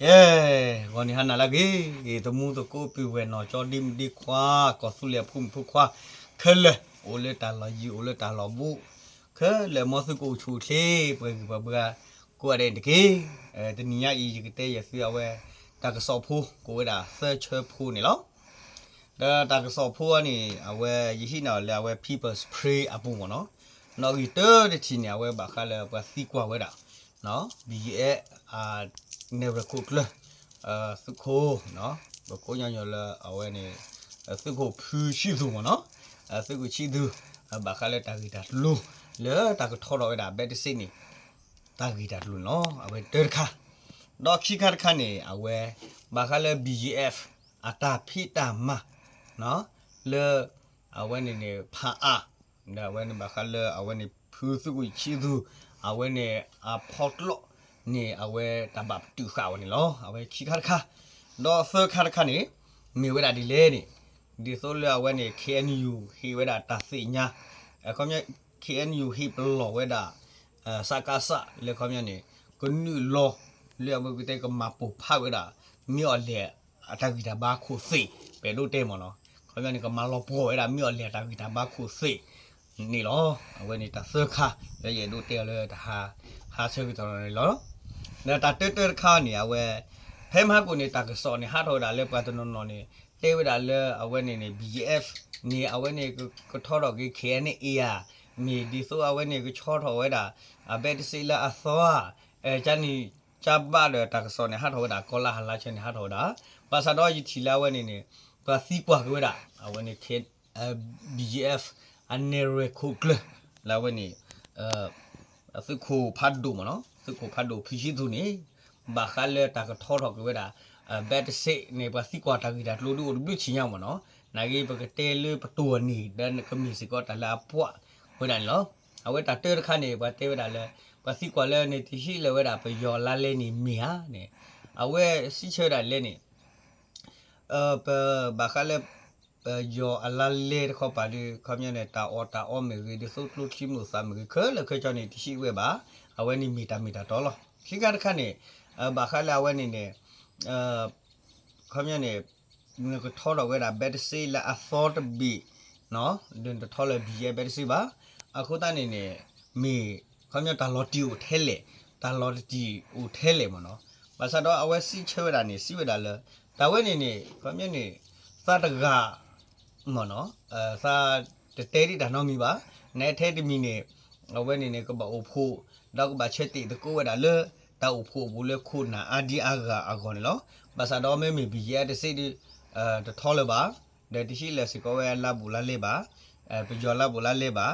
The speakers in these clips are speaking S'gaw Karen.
အဲ ဂီၤန့ၣ်ဟါနၤလၢအဂ့ၤ, သမူသကိးပုၢ်ဝဲၢ်နီၢ်ကၠီဒ့မုၣ်ဒ့ခွါ ကီၢ်သူလ့ၤအဖိမုၣ်ဖိခွါခဲလၢာ်, အိၣ်လၢတၢ်လီၢ်ယံၤ အိၣ်လၢတၢ်လီၢ်ဘူး, ခဲလၢာ်မ်သုကအိၣ်ဆူၣ်အိၣ်ချ့ ပှဲၤဂံၢ်ပှဲၤဘါကိးဂၤဒဲးန့ၣ်တက့ၢ်. တနံၤညါအံၤ ယကတဲယသုအဝဲ တၢ်ကစီၣ်ဖိ ကိးဝဲဒၣ်သၢဆၢဖိန့ၣ်လီၤ. ဒီးတၢ်ကစီၣ်ဖိအံၤန့ၣ် အဝဲယဟံးန့ၢ်အီၤလၢအဝဲ People's Spring အပူၤမ့ၢ်နီၤ, နီၣ်ဂံၢ်တၢတထံၣ်န့ၣ် အဝဲဘၣ်ဃးလၢပှၤသံကွၢ်ဝဲဒၣ် ဘံယဲၢ် အနဲၣ်ရွဲၣ်ခိၣ်ကျၢၢ် သုးခိၣ် ပကိးညီညီလၢအဝဲန့ၣ် သုးခိၣ်ဖုဆံသူၣ်မ့ၢ်နီၤ, သုးခိၣ်ဆံသူၣ် ဘၣ်ဃးလၢတၢ်ဂ့ၢ်တၢ်ကျိၤ လၢတၢ်ကထီထီၣ်ဝဲဒၣ် ဘဲတစ့းန့ၣ် တၢ်ဂ့ၢ်တၢ်ကျိၤန့ၣ်လီၤ. အဝဲတၢတခါ, ဒီးခံခါတခါန့ၣ် အဝဲ ဘၣ်ဃးလၢ ဘံယဲၢ် အတၢ်ဖံးတၢ်မၤ လၢ အဝဲန့ၣ်န့ၣ် ဖးအါ ဒီးအဝဲန့ၣ်ဘၣ်ဃးလၢအဝဲန့ၣ် ဖုသုးခိၣ်ဆံသူၣ် အဝဲန့ၣ်အဖီတလီၢ်န့ၣ် အဝဲတၢ်ဘၣ်ပတုာ်ဃာ်အီၤန့ၣ်လီၤ. အဝဲခံခါတခါ, ဒီးသၢခါတခါန့ၣ် မ့ၢ်ဝဲဒၣ်ဒ်လဲၣ်န့ၣ် ဒ်သိးလၢအဝဲန့ၣ် ခ့ၣ်အဲၣ်ယူၣ် ဟ့ၣ်ဝဲဒၣ်တၢ်သ့ၣ်ညါ, ခီပညီ ခ့ၣ်အဲၣ်ယူၣ် ဟ့ၣ်ပလီၢ်ဝဲဒၣ် စကစ လၢခီပညီန့ၣ် ကနုာ်လီၤလၢအဝဲကတဲကမၤပိၢ်ဖးဝဲဒၣ် မ့ၢ်အီၤလဲၣ် အတၢ်ဂံၢ်တၢ်ဘါခိၣ်သ့ၣ် ပအဲၣ်ဒိးတဲမ့ၢ်နီၤ, ခီပညီန့ၣ် ကမၤလီၤပှီၢ်ဝဲဒၣ် မ့ၢ်အီၤလဲၣ် အတၢ်ဂံၢ်တၢ်ဘါခိၣ်သ့ၣ်န့ၣ်လီၤ. အဝဲန့ၣ်တၢ်သၢခါ လၢယအဲၣ်ဒိးတဲအီၤလၢတဟါ ဟါဆၢကတီၢ်န့ၣ်လီၤ. ဒီးတၢ်တၢတၢတခါန့ၣ် အဝဲ ဖဲမဟါကိၣ်န့ၣ် တၢ်ကစီၣ်န့ၣ် ဟးထီၣ်ဝဲဒၣ်လၢပှၤတနီၤနီၤန့ၣ် တဲဝဲဒၣ်လၢအဝဲန့ၣ်န့ၣ် ဘံယဲၢ် န့ၣ် အဝဲန့ၣ်ကထီထီၣ်က့ၤ ခ့ၣ်အဲၣ်ယူၣ် ဧါ, မ့ၢ်ဒ်သိးအဝဲန့ၣ်ကဆီထီၣ်ဝဲဒၣ် အဘဲတစ့းလၢအသီဧါ, ကန့ၣ် ကဘၣ်ဒီးတၢ်ကစီၣ်န့ၣ် ဟးထီၣ်ဝဲဒၣ် ကီလါဟါလါဆၢန့ၣ် ဟးထီၣ်ဝဲဒၣ်, ဘၣ်ဆၣ်ဒီးယထံၣ်လၢအဝဲန့ၣ်န့ၣ် ပှၤသံကွၢ်က့ၤဝဲဒၣ် အဝဲန့ၣ် ဘံယဲၢ် အနဲၣ်ရွဲၣ်ခိၣ်ကျၢၢ် လၢအဝဲန့ၣ် သုးခိၣ်ဖးဒိၣ်မ့ၢ်နီၤ, သုးခိၣ်ဖးဒိၣ်ဖုဆံသူၣ်န့ၣ် ဘၣ်ဃးလၢတၢ်ကထီထီၣ်က့ၤဝဲဒၣ် ဘဲတစ့းန့ၣ် ပှၤသံကွၢ်တၢ်ဂ့ၢ်တၢ်ကျိၤဒုးအိၣ်တဘျုးထံၣ်ညါမ့ၢ်နီၤ, နာ်က့ပကတဲလၢပတိၢ်န့ၣ် ဒီးကမ့ၢ်စ့ၢ်ကီးတၢ်လၢအပှၢ်ဝဲဒၣ်န့ၣ်လီၤ. အဝဲတၢ်တၢတခါန့ၣ် ပှၤတဲဝဲဒၣ်လၢ ပှၤသံကွၢ်လၢန့ၣ် တဟ့ၣ်လၢၤဝဲဒၣ်ပယီၤအလါလဲန့ၣ်မ့ၢ်ဧါန့ၣ်, အဝဲစံးဆၢဝဲဒၣ်လဲၣ်န့ၣ် ပဘၣ်ဃးလၢ ပယီၤအလါလဲတခီပၤဒီး ခီပညီန့ၣ် တၢ်အီၣ်တၢ်အီမ့ၢ်ဂ့ၤ ဒ်သိးကျိချံမျိာ်သၣ်မ့ၢ်ဂ့ၤ ခဲလၢာ်ခဲဆ့န့ၣ် တဟ့ၣ်ဝဲဘၣ်, အဝဲန့ၣ်မ့ၢ်တၢ်မ့ၢ်တၢ်တီလီၤ. ခံခါတခါန့ၣ် ဘၣ်ဃးလၢအဝဲန့ၣ်န့ၣ် ခီပညီန့ၣ် နကထီထီၣ်ဝဲဒၣ်ဘဲတစ့းလၢအသီတဘ့ၣ် ဒီးနတထီလၢဘံယဲၢ်ဘဲတစ့းဘၣ်. အဃိသတးန့ၣ်န့ၣ် မ့ၢ် ခီပညီတၢ်လီၤတံၢ်အိၣ်ထဲလဲၣ်, တၢ်လီၤတတံၢ်အိၣ်ထဲလဲၣ်မ့ၢ်နီၤ. ဘၣ်ဆၣ်ဒီးအဝဲစံးဆၢဝဲဒၣ်န့ၣ် စံးဝဲဒၣ်လၢ တၢ်ဝဲန့ၣ်န့ၣ် ခီပညီန့ၣ် သးတဂၤ မ့ၢ်နီၤ, သးတတဲဒ်တၢ်နီတမံၤဘၣ်. နထဲတမံၤန့ၣ် အဝဲန့ၣ်န့ၣ် ကဘၣ်အိၣ်ဖှိၣ် ဒီးကဘၣ်ဆၢတဲာ်သကိးဝဲဒၣ်လၢ တၢ်အိၣ်ဖှိၣ်အပူၤလၢခိၣ်နၢ်အါဒံအါဂၤအဂီၢ်န့ၣ်လီၤ. ဘၣ်ဆၣ်ဒီးမ့မ့ၢ်ဘံယဲၢ်တစ့းဒီး တထီလၢၤဘၣ်, ဒီးတဟ့ၣ်လၢၤစ့ၢ်ကီးဝဲအလါဘူးလါလဲဘၣ်, ပယီၤလါဘူးလါလဲဘၣ်,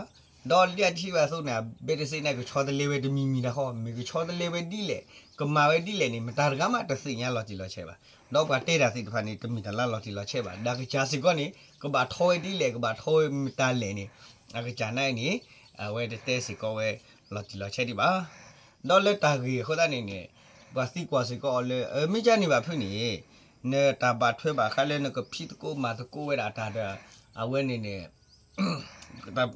ဒီးဒ်အတဟ့ၣ်ဝဲအသိးန့ၣ် ဘဲတစ့းန့ၣ် ကဆီတလဲဝဲတမံၤမံၤတၢ်ဃီ, မ့ၢ်ကဆီတလဲဝဲဒ်လဲၣ်, ကမၤဝဲဒ်လဲၣ်န့ၣ် မတၤတဂၤမးတသ့ၣ်ညါလီၤတံၢ်လီၤဆဲးဘၣ်. ဒီးပှၤတဲတၢ်သ့ၣ်တဖၣ်န့ၣ် တမ့ၢ်တၢ်လၢလီၤတံၢ်လီၤဆဲးဘၣ်. ဒီးကစၢ်စ့ၢ်ကီးန့ၣ် ကဘၣ်ထီဝဲဒ်လဲၣ် ကဘၣ်ထီဝဲမတၤလဲၣ်န့ၣ် အကစၢ်န့ၣ်န့ၣ် အဝဲတတဲစ့ၢ်ကီးဝဲလီၤတံၢ်လီၤဆဲးဒံးဘၣ်. ဒီးလၢတၢ်ဂ့ၢ်အဃိသတးန့ၣ်န့ၣ် ပှၤသံကွၢ်စ့ၢ်ကီးအီၤလၢ မ့ၢ်ကန့ၣ်ဘၣ်ဖုန့ၣ် နတၢ်ဘၣ်ထွဲဘၣ်ဃးလၢနကဖံးသကိးမၤသကိးဝဲဒၣ်တၢ်ဒီး အဝဲန့ၣ်န့ၣ်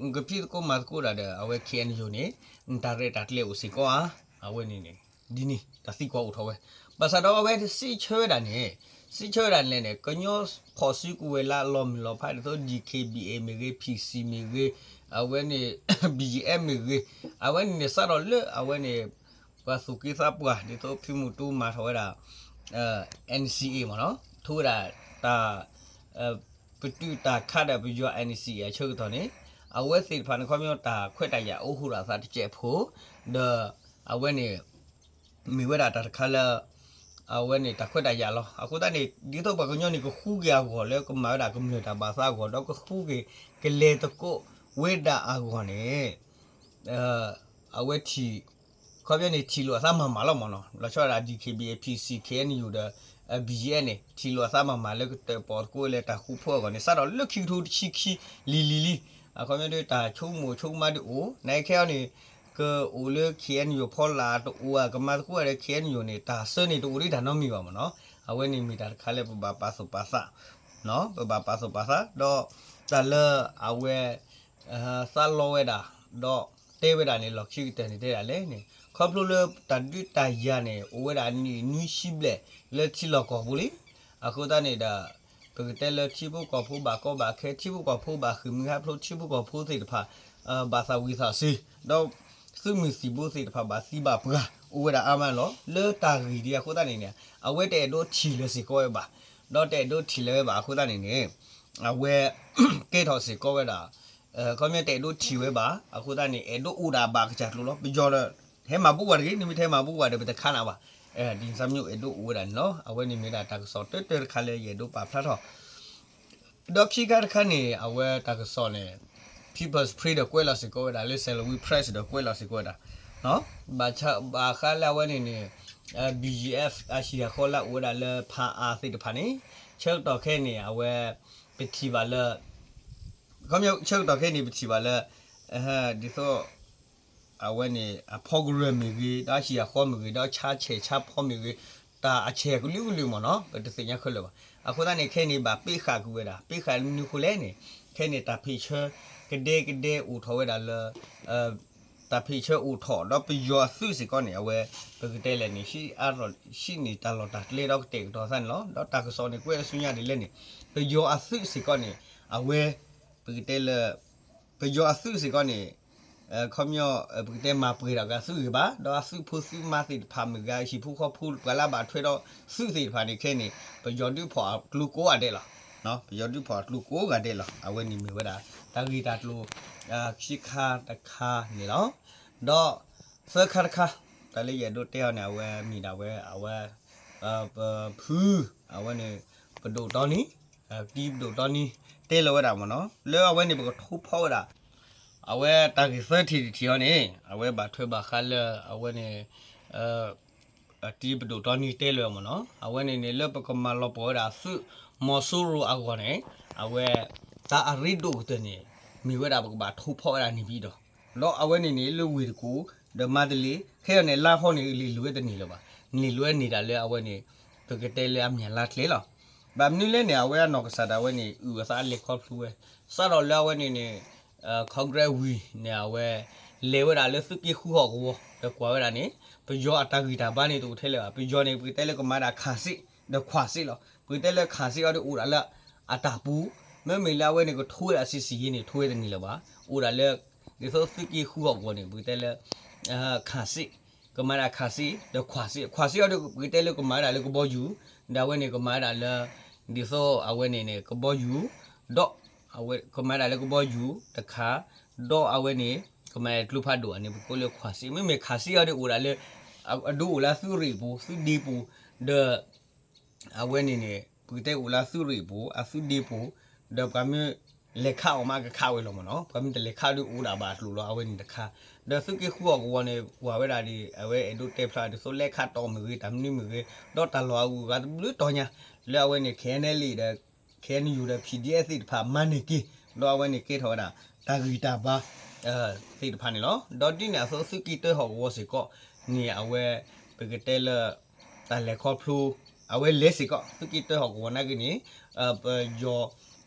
နကဖံးသကိးမၤသကိးတၢ်ဒီး အဝဲ ခ့ၣ်အဲၣ်ယူၣ် န့ၣ် နတၢ်ရဲၣ်တၢ်ကျဲၤအိၣ်စ့ၢ်ကီးဧါ. အဝဲန့ၣ်န့ၣ် ဒ်န့ၣ်တၢ်သံကွၢ်အိၣ်ထီၣ်ဝဲ. ဘၣ်ဆၣ်ဒီးအဝဲစံးဆၢဝဲဒၣ်န့ၣ် စံးဆၢဝဲဒၣ်န့ၣ်လဲၣ်န့ၣ် ကညီဖီၣ်စုကဝဲၤလၢအလီၤမုၢ်လီၤဖးဒ်သိး DKBA မ့ၢ်ဂ့ၤ, PC မ့ၢ်ဂ့ၤ, အဝဲန့ၣ် ဘံယဲၢ်မ့ၢ်ဂ့ၤ, အဝဲန့ၣ်န့ၣ် စးထီၣ်လၢအဝဲန့ၣ် ပှၤသူၣ်က့သးပှၢ် ဒ်သိးဖံမူတူမၤထီၣ်ဝဲဒၣ် NCA မ့ၢ်နီၤ, ထိဝဲဒၣ်တၢ် ပတုာ်တၢ်ခးဒီးပယီၤ NCA အဆၢကတီၢ်န့ၣ် အဝဲသ့ၣ်တဖၣ်န့ၣ် ခီပညီတၢ်ခွဲးတၢ်ယာ်အိၣ်ဃုာ်ဒီးအသးတစဲးဖိ, ဒီးအဝဲန့ၣ် မ့ၢ်ဝဲဒၣ်တၢ်တခါလၢ အဝဲန့ၣ်တၢ်ခွဲးတၢ်ယာ်လီၤ. အဃိသတးန့ၣ် ဒ်သိးပှၤကညီန့ၣ် ကဃူက့ၤအဂီၢ်လၢကမၤဝဲဒၣ်ကမျၢၢ်တၢ်ဘၣ်သးအဂီၢ် ဒီးကဃူက့ၤကလဲၤသကိးဝဲဒၣ်အဂီၢ်န့ၣ် အဝဲထံၣ် ခီပညီန့ၣ် ထံၣ်လိာ်အသးမၤမၤလီၤမ့ၢ်နီၤ. လီၤဆီဒၣ် DKBA, PC, KNU ဒီး BGF န့ၣ် ထံၣ်လိာ်အသးမၤမၤလၢကတၢၣ်ပီၣ်သကိးဝဲလၢတၢ်ဃူဖိအဂီၢ်န့ၣ် စးထီၣ်လၢခံကထိတဆံခံလံၤလံၤလံၤ, အခီပညီဒ်တၢ်ဆိကမိၣ်ဆိကမးဒ်အိၣ် နခဲအံၤန့ၣ် ကအိၣ်လၢ KNU ဖီလာ်တအိၣ်ဧါ ကမၤသကိးဒီး KNU န့ၣ် တၢ်ဆၢန့ၣ်တအိၣ်ဒ်တၢ်နီတမံၤဘၣ်မ့ၢ်နီၤ. အဝဲန့ၣ်မ့ၢ်တၢ်တခါလၢပဘၣ်ပာ်သူၣ်ပာ်သး ပဘၣ်ပာ်သူၣ်ပာ်သး ဒီးတၢ်လၢအဝဲ သးလီဝဲဒၣ် ဒီးတဲဝဲဒၣ်န့ၣ် လီၢ်ခံကတၢၢ်န့ၣ်တဲဒၣ်လဲၣ်န့ၣ် ခီဖျိလၢတၢ်ဒုးတၢ်ယၤန့ၣ် အိၣ်ဝဲဒၣ်အနံၣ်နွံဆံဘျဲၣ်လၢထံလီၢ်ကီၢ်ပူၤလံ. အဃိသတးန့ၣ်ဒီး ပကတဲလၢထံဖိကီၢ်ဖိဘၣ်ကီဘၣ်ခဲ ထံဖိကီၢ်ဖိဘၣ်ဃ့ၢ်မှံဟးဖျိး ထံဖိကီၢ်ဖိသ့ၣ်တဖၣ် ဘၣ်သးဝံၣ်သးစူၤ ဒီးသုးမုၢ်သံၣ်ဘိသ့ၣ်တဖၣ်ဘၣ်သံဘၣ်ပှၢ် အိၣ်ဝဲဒၣ်အါမးလီၤ. လၢတၢ်ဂ့ၢ်ဒ်အဃိသတးန့ၣ်န့ၣ် အဝဲတအဲၣ်ဒိးထံၣ်လၢၤစ့ၢ်ကီးဝဲဘၣ်, ဒီးတအဲၣ်ဒိးထံၣ်လၢၤဝဲဘၣ်အဃိသတးန့ၣ်န့ၣ် အဝဲ ကဲထီၣ်စ့ၢ်ကီးဝဲဒၣ် ခီပညီတအဲၣ်ဒိးထံၣ်ဝဲဘၣ် အဃိသတးန့ၣ် အဲၣ်ဒိးအိၣ်ဒၣ်ဘၣ်ကစၢ်ကျိၤလီၤ. ပယီၤဒီး ဟဲမၤဘူၣ်ဝဲတဂ့ၤ, နမ့ၢ်တဟဲမၤဘူၣ်ဝဲဒီး ပတခါနၤဘၣ်. ဒ်န့ၣ်စ့ၢ်ကီး အဲၣ်ဒိးအိၣ်ဝဲဒၣ်န့ၣ်လီၤ. အဝဲန့ၣ်မ့ၢ်ဒၣ်တၢ်ကစီၣ်တၢတၢတခါလၢယအဲၣ်ဒိးပာ်ဖျါထီၣ် ဒီးခံခါတခါန့ၣ် အဝဲတၢ်ကစီၣ်န့ၣ် People's Spring ဒီးကွဲးလီၤစ့ၢ်ကီးဝဲဒၣ် လၢ Salween Press ဒီးကွဲးလီၤစ့ၢ်ကီးဝဲဒၣ် ဘၣ်ဆၣ်ဘၣ်ဃးလၢအဝဲန့ၣ်န့ၣ် BGF အဟံၣ်အဃီလၢအအိၣ်ဝဲဒၣ်လၢဖးအါသ့ၣ်တဖၣ်န့ၣ် ဆၢကတီၢ်ခဲအံၤန့ၣ် အဝဲ ပထံၣ်ဘၣ်လၢ ခီပညီ ဆၢကတီၢ်ခဲအံၤန့ၣ် ပထံၣ်ဘၣ်လၢ ဒ်သိး အဝဲန့ၣ် အဖီကရၢၢ်မ့ၢ်ဂ့ၤ ဒီးအဟံၣ်အဃီမ့ၢ်ဂ့ၤ ဒီးဆါဆဲးဆါဖီမ့ၢ်ဂ့ၤ တၢ်အဆဲးကလုာ်ကလုာ်မ့ၢ်နီၤ ပတသ့ၣ်ညါခဲလၢာ်ဘၣ်. အဃိသတးန့ၣ် ခဲအံၤန့ၣ် ဘၣ်ပ့းဃာ်ကွံာ်ဝဲဒၣ် ပ့းဃာ်မနုၤအဃိလဲၣ်န့ၣ် ခဲအံၤန့ၣ် တၢ်ဖ့ၣ်ဆၢ ကဒဲကဒဲအိၣ်ထီၣ်ဝဲဒၣ်လၢ တၢ်ဖ့ၣ်ဆၢအိၣ်ထီၣ် ဒီးပယီၤအသုးစ့ၢ်ကီးန့ၣ် အဝဲ ပကတဲလဲၣ်န့ၣ် ဟံးန့ၢ်တၢ်လီၢ်တၢ်ကျဲဒီးကတဲာ်ကတီၤသးန့ၣ်လီၤ. ဒီးတၢ်ကစီၣ်န့ၣ် ကွဲးဆူညါဒ်လဲၣ်န့ၣ် ပယီၤအသုးစ့ၢ်ကီးန့ၣ် အဝဲ ပကတဲလၢ ပယီၤအသုးစ့ၢ်ကီးန့ၣ် ခီပညီ ပကတဲမၤပှဲၤထီၣ်က့ၤအသုးဂ့ၤဘၣ် ဒီးအသုးဖိသုးမါသ့ၣ်တဖၣ်မ့ၢ်ဂ့ၤ ဟံၣ်ဖိဃီဖိ ပှၤလၢအဘၣ်ထွဲဒီးသုးသ့ၣ်တဖၣ်န့ၣ် ခဲအံၤန့ၣ် ပယီၤဒုးဖီၣ်အကျိကိးဂၤဒဲးလီၤ. ပယီၤဒုးဖီၣ်အကျိကိးဂၤဒဲးလီၤ. အဝဲန့ၣ်မ့ၢ်ဝဲဒၣ် တၢ်ဂ့ၢ်တၢ်ကျိၤ ခံခါတခါန့ၣ်လီၤ. ဒီးသၢခါတခါ တၢ်လၢယအဲၣ်ဒိးတဲအီၤန့ၣ် အဝဲမ့ၢ်ဒၣ်ဝဲ အဝဲ ပဖု အဝဲန့ၣ် ပဒိၣ်တီနံ တံၤပဒိၣ်တီနံ တဲလီၤဝဲဒၣ်မ့ၢ်နီၤ လၢအဝဲန့ၣ် ပကထိဖီဝဲဒၣ် အဝဲတၢ်ဂ့ၢ်သၢထံၣ်တထံၣ်အံၤန့ၣ် အဝဲဘၣ်ထွဲဘၣ်ဃးလၢအဝဲန့ၣ် တံၤပဒိၣ်တီနံတဲလီၤဝဲမ့ၢ်နီၤ အဝဲန့ၣ်န့ၣ် လၢပကမၤလီၤပှီၢ်ဝဲဒၣ်သုးမီၤစိရိၤအဂီၢ်န့ၣ် အဝဲ တၢ်အရ့ဒိၣ်ကတၢၢ်န့ၣ် မ့ၢ်ဝဲဒၣ်ပကဘၣ်ထိဖီဝဲဒၣ်န့ၣ်ပံၤဒီး ဒီးအဝဲန့ၣ်န့ၣ် လၢဝ့ၢ်တကူၣ် ဒီးမါတလ့ ခဲအံၤန့ၣ် လါဟီန့ၣ် လ့ၢ်လိာ်ဝဲတန့ၢ်လၢၤဘၣ် န့ၢ်လိာ်ဝဲန့ၢ်ဒၣ်လၢအဝဲန့ၣ် ပကတဲလၢအမၠၣ်လါကျဲလီၤ. ဘၣ်မနုၤလဲၣ်န့ၣ် အဝဲအနီၢ်ကစၢ်ဒၣ်ဝဲန့ၣ် အုၣ်အသးလဲၤခီဖျိဝဲ စးထီၣ်လၢအဝဲန့ၣ်န့ၣ် Congress ဝံၤန့ၣ် အဝဲ လဲၤဝဲဒၣ်လၢသုးက့ဃုဟီၣ်ကဝီၤ ဒီးကွၢ်ဝဲဒၣ်န့ၣ် ပယီၤအတၢ်ဂံၢ်တၢ်ဘါန့ၣ် တအိၣ်ထဲလဲၣ်ဘၣ် ပယီၤန့ၣ် ပကတဲလၢကမၤဒၣ်ခးစ့ ဒီးခွးစ့လီၤ. ပကတဲလၢခးစ့အီၤဒီးအိၣ်ဒၣ်လၢ အတၢ်ပူၤ မ့မ့ၢ်လၢအဝဲန့ၣ် ကထိဝဲဒၣ်စ့စ့ယ့န့ၣ် ထိဝဲတန့ၢ်လၢၤဘၣ် အိၣ်ဒၣ်လၢ ဒ်သိးသုးက့ဃုဟီၣ်ကဝီၤန့ၣ် ပကတဲလၢ ခးစ့ ကမၤဒၣ်ခးစ့ ဒီးခွးစ့ ခွးစ့အီၤဒီး ပကတဲလၢကမၤဝဲဒၣ်လၢကဘီယူၤ ဒီးအဝဲန့ၣ်ကမၤဝဲဒၣ်လၢ ဒ်သိးအဝဲန့ၣ်န့ၣ် ကဘီယူၤ ဒီး အဝဲကမၤဝဲဒၣ်လၢကဘီယူၤတခါ ဒီးအဝဲန့ၣ် ကမၤဝဲဒၣ်ကျိဖးဒိၣ်အန့ၣ် ပကိးလၢခွးစ့ မ့မ့ၢ်ခးစ့အီၤဒီးအိၣ်ဒၣ်လၢ အဒိအိၣ်လၢသုးရ့ၣ်ပူၤ သုးဒ့ပူၤ ဒီး အဝဲန့ၣ်န့ၣ် ပကတဲအိၣ်လၢသုးရ့ၣ်ပူၤ အသုးဒ့ပူၤ ဒီးပှၤမ့ၢ်လဲၤခးအီၤမး ကခးဝဲလီၤမ့ၢ်နီၤ ပှၤမ့ၢ်တလဲၤခးဒီးအိၣ်ဒၣ်ဘၣ်အကျိၤလီၤ အဝဲန့ၣ်တခါ ဒီးသုးက့ဃုဟီၣ်ကဝီၤန့ၣ် ကွၢ်ဝဲဒၣ်ဒ် အဝဲအဲၣ်ဒိးတဲဖျါဒ်သိးလဲၤခးတီၢ်မ့ၢ်ဂ့ၤ တၢ်မနုၤမ့ၢ်ဂ့ၤ ဒီးတၢ်လီၢ်အဂုၤအဂၤတဘျုးတီၤညါ လၢအဝဲန့ၣ် ခဲအံၤန့ၣ်လံဒီး ခဲအံၤန့ၣ်ယူၤဒီး PDF သ့ၣ်တဖၣ်မၤန့ၢ်က့ၤ ဒီးအဝဲန့ၣ်ကဲထီၣ်ဝဲဒၣ် တၢ်ဂံၢ်တၢ်ဘါ သ့ၣ်တဖၣ်န့ၣ်လီၤ. ဒီးဒ်န့ၣ်အသိးသုးက့တၢဟီၣ်ကဝီၤစ့ၢ်ကီးန့ၣ် အဝဲ ပကတဲလၢ တၢ်လဲၤခီဖျိ အဝဲလဲၤစ့ၢ်ကီး သုးက့တၢဟီၣ်ကဝီၤနာ်က့န့ၣ် ပယီၤ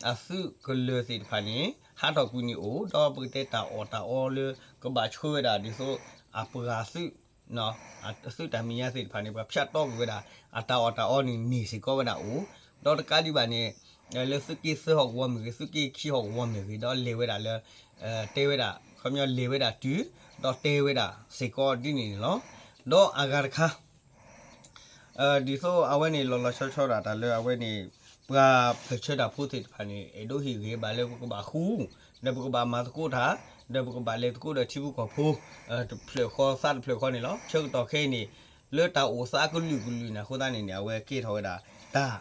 အသုးကလၢၤသ့ၣ်တဖၣ်န့ၣ် ဟးထီၣ်ကွံာ်န့ၣ်အိၣ် ဒီးပကတဲတၢ်အီၣ်တၢ်အီလၢ ကဘၣ်ဆှၢဝဲဒၣ်ဒ်သိး အပှၤသုး သုးတၢ်မဲာ်ညါသ့ၣ်တဖၣ်န့ၣ် ပှၤဖၠးတီကွံာ်ဝဲဒၣ် အတၢ်အီၣ်တၢ်အီန့ၣ် န့ၢ်စ့ၢ်ကီးဝဲဒၣ်အိၣ် ဒီးတကးဒံးဘၣ်န့ၣ် လၢသုးက့သၢဟီၣ်ကဝီၤမ့ၢ်ဂ့ၤ သုးက့ခံဟီၣ်ကဝီၤမ့ၢ်ဂ့ၤ ဒီးလဲၤဝဲဒၣ်လၢ တဲဝဲဒၣ် ခီပညီလဲၤဝဲဒၣ်တုၤ ဒီးတဲဝဲဒၣ်စ့ၢ်ကီးဒ်န့ၣ်န့ၣ်လီၤ. ဒီးအဂၤတခါ ဒ်သိးအဝဲန့ၣ် လီၤလီၤဆီဆီဒၣ်တၢ်လၢအဝဲန့ၣ် ပှၤပၢၢ်ဆၢတၢ်ဖိသ့ၣ်တဖၣ်န့ၣ် အဲၣ်ဒိးဟ့ၣ်ဂ့ၤဘၣ်လၢပကဘၣ်ဃူ ဒီးပကဘၣ်မၤသကိးတၢ် ဒီးပကဘၣ်လဲၤသကိးဒီးထံဖိကီၢ်ဖိ တဖျၢၣ်ဃီသးတဖျၢၣ်ဃီန့ၣ်လီၤ. ဆၢကတီၢ်ခဲအံၤန့ၣ် လၢတၢ်အိၣ်သးကလုာ်ကလုာ်န့ၣ် အဃိသတးန့ၣ်န့ၣ် အဝဲကဲထီၣ်ဝဲဒၣ်တၢ်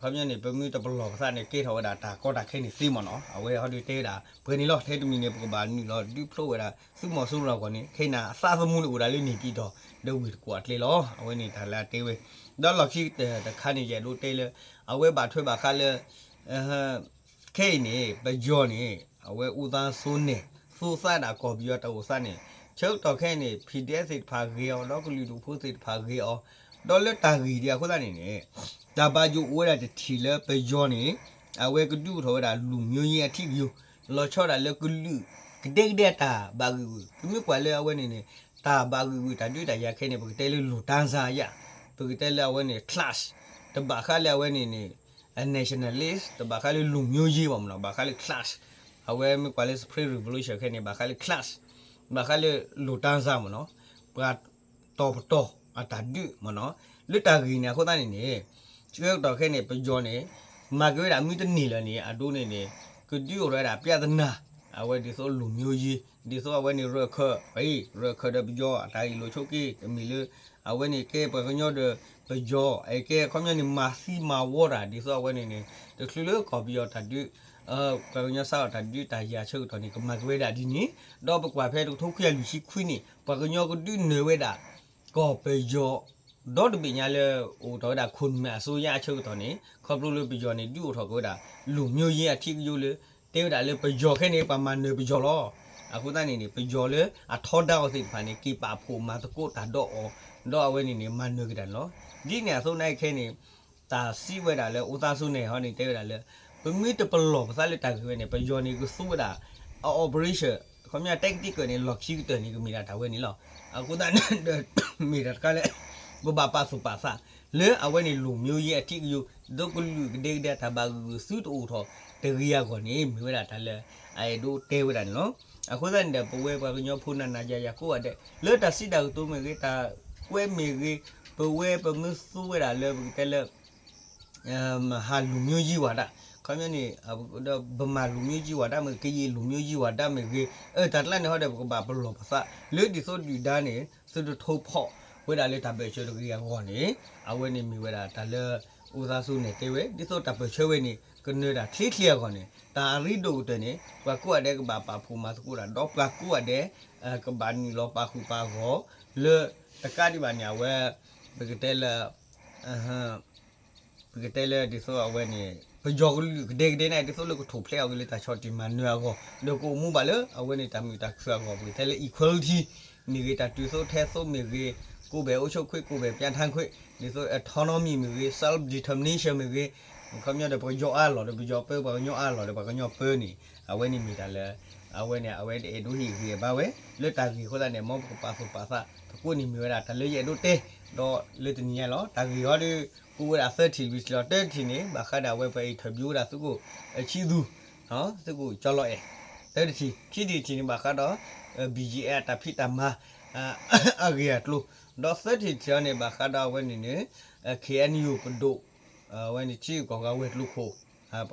ခီပညီန့ၣ် ပမ့ၢ်တပလီၢ်ပသးန့ၣ် ကဲထီၣ်ဝဲဒၣ်တၢ်ကီတၢ်ခဲန့ၣ်သ့မ့ၢ်နီၤ အဝဲဟီဒုးတဲဝဲဒၣ် ပှဲၤန့ၣ်လီၤ. ထဲတမံၤန့ၣ် ပကဘၣ်နုာ်လီၤဒုးဖျိဝဲဒၣ် သုးမီၤစိရိၤအဂီၢ်န့ၣ် ခဲအံၤန့ၣ် အသးသမူန့ၣ်အိၣ်ဒၣ်လၢန့ၣ်ပံၤတီၢ် ဒီးဝ့ၢ်တကူၣ်အကျဲလီၤ. အဝဲန့ၣ်တၢ်လၢအတဲဝဲ ဒီးလီၢ်ခံတခါန့ၣ် ယအဲၣ်ဒိးတဲလၢ အဝဲဘၣ်ထွဲဘၣ်ဃးလၢ ခဲအံၤန့ၣ် ပယီၤန့ၣ် အဝဲအူသးဆိနဲၣ် သူသးဒၣ်ကီၢ်ပယီၤတၢ်အိၣ်သးန့ၣ် ဆၢကတီၢ်ခဲအံၤန့ၣ် PDF သ့ၣ်တဖၣ်ဂ့ၤအီၤ ဒီးကလုာ်ဒူၣ်ဖိသ့ၣ်တဖၣ်ဂ့ၤအီၤ ဒီးလၢတၢ်ဂ့ၢ်ဒ်အဃိသတးန့ၣ်န့ၣ် တၢ်ဘၣ်ယိၣ်အိၣ်ဝဲဒၣ်တထံၣ်လၢပယီၤန့ၣ် အဝဲကဒုးအိၣ်ထီၣ်ဝဲဒၣ်လူၤမျိုးရေးအထီၣ်ကယိၤ လီၤဆီဒၣ်လၢကလုာ်ကဒဲကဒဲအတၢ်ဘၣ်ဂ့ၢ်ဂုာ် ပမ့ၢ်ကွၢ်လၢအဝဲန့ၣ်န့ၣ် တၢ်ဘၣ်ဂုာ်ဂုာ်တၢ်ဒုးတၢ်ယၤခဲန့ၣ် ပကတဲလၢလူၤတၢ်စၢ်ယၤ, ပကတဲလၢအဝဲန့ၣ် clash, တဘၣ်ဃးလၢအဝဲန့ၣ်န့ၣ် nationalist, တဘၣ်ဃးလၢလူမျိုးရေးဘၣ်မနီၤ, ဘၣ်ဃးလၢ clash, အဝဲမ့ၢ်ကွၢ်လၢ Spring Revolution ခဲန့ၣ် ဘၣ်ဃးလၢ clash, ဘၣ်ဃးလၢလူၤတၢ်စၢ်မနီၤ, ပှၤတီၤပတီၢ်အတၢ်ဒုးမနီၤ, လၢတၢ်ဂ့ၢ်န့ၣ်အဃိသတးန့ၣ်န့ၣ် ဆၢကတီၢ်ခဲန့ၣ် ပယီၤန့ၣ် မၤက့ၤဝဲဒၣ်မုၢ်တနံၤလၢာ်န့ၣ် အဒိန့ၣ်န့ၣ် ကဒုးအိၣ်ထီၣ်ဝဲဒၣ် ပြဿနာ, အဝဲဒ်သိးလူမျိုးရေး, ဒ်သိးအဝဲန့ၣ်ရၢၢ်ခၢၣ်, ရၢၢ်ခၢၣ်ဒီးပယီၤအတၢ်ဂ့ၢ်လိာ်ဆိးက့ တမ့ၢ်လၢ အဝဲန့ၣ်ကဲပှၤကညီဒီးပယီၤ, အကဲခီပညီန့ၣ် မၤသံမၤဝီတၢ် ဒ်သိးအဝဲန့ၣ်န့ၣ် တချုးလၢကီၢ်ပယီၤတၢ်ဒုး ပှၤကညီစးထီၣ်တၢ်ဒုးတၢ်ယၤဆၢကတီၢ်န့ၣ် ကမၤက့ၤဝဲဒၣ်ဒ်န့ၣ်, ဒီးပကွၢ်ဖဲတကထိခွံကယၤလွံၢ်ဆံခွံန့ၣ် ပှၤကညီကဒုးနၢၤဝဲဒၣ် ကီၢ်ပယီၤ ဒီတဘ့ၣ်ညါလၢအိၣ်ထီၣ်ဝဲဒၣ်ခိၣ်နူာ်မဲာ်အစိယါအဆၢကတီၢ်န့ၣ် ခီဖျိလၢပယီၤန့ၣ် ဒုးအိၣ်ထီၣ်က့ၤဝဲဒၣ် လူမျိုးရေး အထံကယိလၢ တဲဝဲဒၣ်လၢပယီၤခဲန့ၣ် ပှၤမၤနၢၤပယီၤလီၤ. အဃိသတးန့ၣ်န့ၣ် ပယီၤလၢအထီဒါအီၤသ့ၣ်တဖၣ်န့ၣ် က့ၤပာ်ဖှိၣ်မၤသကိးတၢ်ဒီးအီၤ, ဒီးအဝဲန့ၣ်န့ၣ် မၤနၢၤက့ၤတၢ်န့ၣ်လီၤ. ဒ်န့ၣ်အသိးန့ၣ်ခဲန့ၣ် တၢ်စံးဝဲဒၣ်လၢ အိၣ်သးစူၤန့ၣ်ဟီန့ၣ် တဲဝဲဒၣ်လၢ ပမ့ၢ်တပလီၢ်ပသးလၢတၢ်ဂ့ၢ်ဝဲန့ၣ် ပယီၤန့ၣ် ကသူဝဲဒၣ် အ operation ခီပညီ tactic န့ၣ် လီၢ်ခံကတၢၢ်န့ၣ် ကမ့ၢ်ဒၣ်တၢ်ဝဲန့ၣ်လီၤ. အဃိသတးန့ၣ်ဒီး မ့ၢ်တၢ်တခါလၢ ပဘၣ်ပာ်သူၣ်ပာ်သး လၢအဝဲန့ၣ် လူမျိုးရေး အထံကယိ ဒီးကလုာ်ကဒဲကဒဲတၢ်ဘၣ်ဂုာ်ဂုာ်သုတအိၣ်ထီၣ်တဂ့ၤအဂီၢ်န့ၣ် မ့ၢ်ဝဲဒၣ်တၢ်လၢအအဲၣ်ဒိးတဲဝဲဒၣ်န့ၣ်လီၤ. အဃိသတးန့ၣ်ဒီး ပဝဲပှၤကညီဖိနၤနၤယၤယၤကိးဂၤဒဲး လၢတၢ်စံးတၢ်ကတိၤမ့ၢ်ဂ့ၤ တၢ်ကွဲမ့ၢ်ဂ့ၤ ပဝဲပမ့ၢ်သူဝဲဒၣ်လၢပကတဲလၢ မဟာလူမျိုးရေးဝါဒ ခီပညီန့ၣ် ဒီးဗမာလူမျိုးရေးဝါဒမ့ၢ်ဂ့ၤ ကရင်လူမျိုးရေးဝါဒမ့ၢ်ဂ့ၤ အတၢ်ကျါန့ၣ်ဟီဒီး ပကဘၣ်ပလီၢ်ပသး လၢဒ်သိးဒုၣ်ဒါန့ၣ် သုတထိးဖီၣ်ဝဲဒၣ်လၢတၢ်ဘၢၣ်စၢၤတဂ့ၤအဂီၢ်န့ၣ် အဝဲန့ၣ်မ့ၢ်ဝဲဒၣ်တၢ်လၢ အိၣ်သးစူၤန့ၣ်တဲဝဲ ဒ်သိးတၢ်ပၢၢ်ဆၢဝဲန့ၣ် ကနၢၤတၢ်ချ့ချ့အဂီၢ်န့ၣ် တၢ်အရ့ဒိၣ်ကတၢၢ်န့ၣ် ပှၤကိးဂၤဒဲးကဘၣ်ပာ်ဖှိၣ်မၤသကိးတၢ် ဒီးပှၤကိးဂၤဒဲး ကဘၣ်နုာ်လီၤပာ်ဃုာ်ပာ်ဂီၤ လၢတကးဒံးဘၣ်န့ၣ် အဝဲ ပကတဲလၢ ပကတဲလၢဒ်သိးအဝဲန့ၣ် ပယီၤကလုာ်ကဒဲကဒဲန့ၣ် ဒ်သိးလၢကထူၣ်ဖျဲးအီၤက့ၤလၢတၢ်ဆီၣ်တံၢ်မၤနၢၤအဂီၢ် ဒီးကအိၣ်မူဘၣ်လၢအဝဲန့ၣ်တၢ်မုာ်တၢ်ခုၣ်အဂီၢ် ပကတဲလၢ equality မ့ၢ်ဂ့ၤ တၢ်တုၤသိးထဲသိးမ့ၢ်ဂ့ၤ ကိုယ်ပိုင်အုပ်ချုပ်ခွင့် ကိုယ်ပိုင်ပြဋ္ဌာန်းခွင့် ဒ်သိး autonomy မ့ၢ်ဂ့ၤ self determination မ့ၢ်ဂ့ၤ ခီပညီဒီးပယီၤအါလီၢ်ဒီးပယီၤပၢ ပှၤကညီအါလီၢ်ဒီးပှၤကညီပၢန့ၣ် အဝဲန့ၣ်မ့ၢ်တၢ်လၢ အဝဲန့ၣ် အဝဲတအဲၣ်ဒိးဟ့ၣ်ဂံၢ်ဘါဝဲ လၢတၢ်ဂ့ၢ်အဃိသတးန့ၣ် မ်ပကပာ်သူၣ်ပာ်သးသကိးန့ၣ်မ့ၢ်ဝဲဒၣ် တၢ်လၢယအဲၣ်ဒိးတဲ ဒီးလၢတနံၤညါလီၤ. တၢ်ဂ့ၢ်ဟီဒီး ကိးဝဲဒၣ်သၢထံၣ်လွံၢ်ထံၣ်လီၤ. တၢတထံၣ်န့ၣ် ဘၣ်ဃးဒီးအဝဲပှၤ interview ဝဲဒၣ်သုးခိၣ်ဆံသူ သုးခိၣ်ကၠီလီၤအဲၣ် တၢတထံၣ် ခံထံၣ်တထံၣ်န့ၣ် ဘၣ်ဃးဒီး ဘံၣ်ယံၣ်အဲၣ် တၢ်ဖံးတၢ်မၤ အဂ့ၢ်အကျိၤ ဒီးသၢထံၣ်တထံၣ်အံၤန့ၣ် ဘၣ်ဃးဒီးအဝဲန့ၣ်န့ၣ် ခ့ၣ်အဲၣ်ယူၣ်ပဒိၣ် အဝဲန့ၣ်ထံကီၢ်ဂၤဝဲၤကျိၤခိၣ်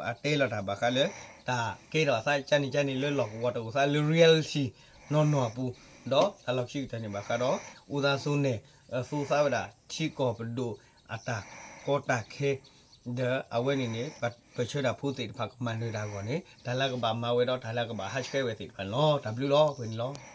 အတဲလီၤတၢ်ဘၣ်ဃးလၢ တၢ်ကဲထီၣ်အသးကန့ၣ်ကန့ၣ်လၢလီၢ်ကဝီၤတအိၣ်သးလၢ reality နီၢ်နီၢ်အပူၤ ဒီးတၢ်လီၢ်ခံကတၢၢ်န့ၣ် ဘၣ်ဃးဒီး အိၣ်သးစိၤန့ၣ် သူသးဝဲဒၣ် ထံကီၢ်ပဒိၣ်အတၢ်ကီတၢ်ခဲ ဒီးအဝဲန့ၣ်န့ၣ် ပၢၢ်ဆၢတၢ်ဖိသ့ၣ်တဖၣ်ကမၤနၢၤတၢ်အဂီၢ်န့ၣ် တၢ်လၢကဘၣ်မၤဝဲဒီးတၢ်လၢကဘၣ်ဟးဆှဲးဝဲသ့ၣ်တဖၣ်န့ၣ်လီၤ. တၢ်ဘျုးလီၤ ပှဲၤန့ၣ်လီၤ.